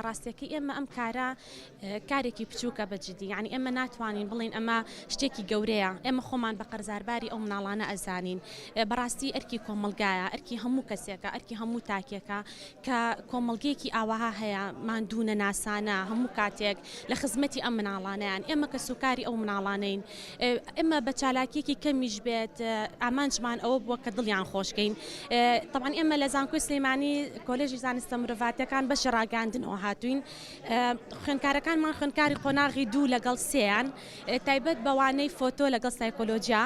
ڕاستیەکەی ئێمە ئەم کارە کارێکی بچووکە بە جدی یانی ئێمە ناتوانین بڵێین ئەمە شتێکی گەورەیە ئێمە خۆمان بە قەرزارباری ئەو مناڵانە ئەزانین بەڕاستی ئەرکی کۆمەڵگایە ئەرکی هەموو کەسێکە ئەرکی هەموو تاکێکە کە کۆمەڵگەیەکی ئاوەها هەیە ماندوو نەناسانە هەموو کاتێک لە خزمەتی ئەم مناڵانەیان ئێمە کەسوکاری ئەو مناڵانەین ئێمە بە چالاکیەکی کەمیش بێت ئامانجمان ئەوە بووە کە دڵیان خۆشکەین تەبعەن ئێمە لە زانکۆی سلێمانی کۆلێژی زانستە مرۆڤاتیەکان بەشی ڕاگەیاندنەوە هاتوین خوێندکارەکانمان خوێندکاری قۆناغی دوو لەگەڵ سێیان تایبەت بەوانەی فۆتۆ لەگەڵ سایکۆلۆجیا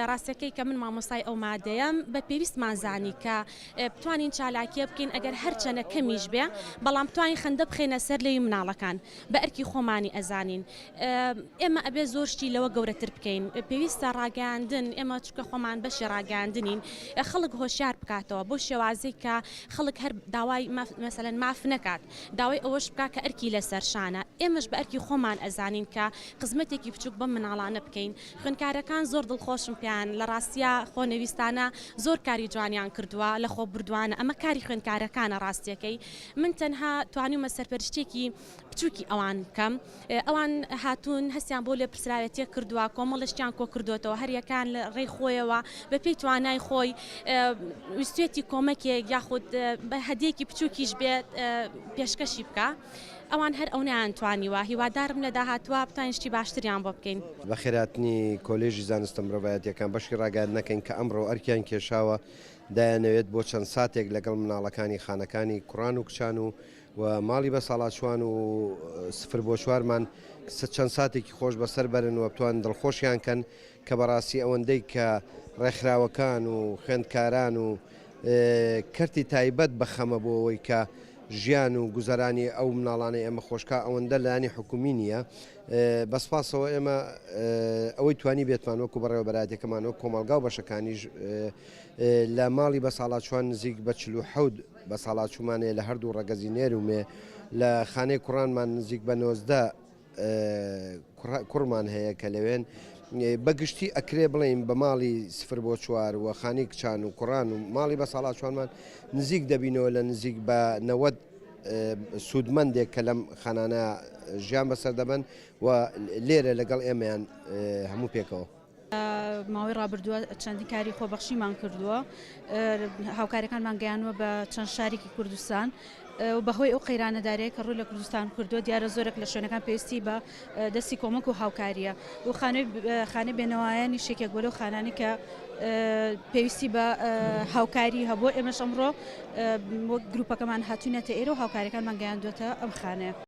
ڕاستەکەی کە من مامۆستای ئەو مادەیەم بە پێویستمان زانی کە بتوانین چالاکیە بکەین ئەگەر هەرچەنە کەمیش بێ بەڵام بتوانین خەندە بخەینە سەر لێوی مناڵەکان بە ئەرکی خۆمانی ئەزانین ئێمە ئەبێ زۆر شتی لەوە گەورەتر بکەین پێویستە ڕاگەیاندن ئێمە چونکە خۆمان بەشی ڕاگەیاندنین خەڵک هۆشیار بکاتەوە بۆ شێوازێک کە خەڵک هەر داوای مەسەلەن ماف نەکات داوای ئەوەش بکا کە ئەرکی لەسەر شانە ئێمەش بە ئەرکی خۆمان ئەزانین کە خزمەتێکی بچوک بەم مناڵانە بکەین خوێندکارەکان زۆر دڵخۆشم پێیان لە ڕاستیا خۆنەویستانە زۆر کاری جوانیان کردووە لە خۆبوردوانە ئەمە کاری خوێندکارەکانە ڕاستیەکەی من تەنها توانیومە سەرپەرشتیەکی بچوکی ئەوان بکەم ئەوان هاتوون هەستیان بۆ لێپرسراوێتیە کردووە کۆمەڵە شتیان کۆ کردوێتەوە هەریەکان لە ڕێی خۆیەوە بە پێی توانای خۆی ویستێتی کۆمەکێک یاخود بە هەدیەکی بچووکیش بێت پێشکەشی بکە ئەوان هەر ئەونەیان توانیوە هیوادارم لە داهاتوە بتوانین شتی باشتریان بۆ بکەین. بەخێرهاتنی کۆلێژی زانستە مرۆڤایەتیەکان بەشی ڕاگەیاندنەکەین کە ئەمڕۆ ئەرکیان کێشاوە دایانەوێت بۆ چەند ساتێک لەگەڵ مناڵەکانی خانەکانی کوڕان و کچان و و ماڵی بەساڵاچوان و سفر بۆ چوارمان چەند ساتێکی خۆش بەسەر بەرن و بتوان دڵخۆشیان کەن کە بەڕاستی ئەوەندەی کە ڕێکخراوەکان و خوێندکاران و کەرتی تایبەت بە خەمە بۆ ئەوەی کە ژیان و گوزەرانی ئەو مناڵانەی ئێمە خۆشکا ئەوەندە لایەنی حکومی نییە بە سپاسەوە ئێمە ئەوەی توانی بێتمان وەکو بەڕێوەبەرایەتەکەمان وەک کۆمەڵگا و بەشەکانیش لە ماڵی بەساڵاچوان نزیک بە 47 بەساڵاچوومان هەیە لە هەردوو ڕەگەزی نێر و مێ، لە خانەی کوڕانمان نزیک بە 19 کوڕمان هەیە کە لەوێن. بە گشتی ئەکرێ بڵێین بە ماڵی سفر بۆ چوار و خانەی کچان و کوڕان و ماڵی بەساڵاچوانمان نزیک دەبینەوە لە نزیک بە 90 سوودمەندێک کە لەم خانانە ژیان بەسەر دەبەن و لێرە لەگەڵ ئێمەیان هەموو پێکەوە. ماوەی ڕابردووە چەندین کاری خۆبەخشیمان کردووە هاوکاریەکانمان گەیانوە بە چەند شارێکی کوردستان و بەهۆی ئەو قەیرانە دارایە کە ڕووی لە کوردستان کردووە دیارە زۆرێک لە شوێنەکان پێویستی بە دەستی کۆمەک و هاوکاریە و خانەی خانەی بێنەوایانی شێکێک بۆ لەو خانانی کە پێویستی بە هاوکاری هەبوو ئێمەش ئەمڕۆ وەک گروپەکەمان هاتوینەتە ئێرە و هاوکاریەکانمان گەیاندووەتە ئەم خانەیە.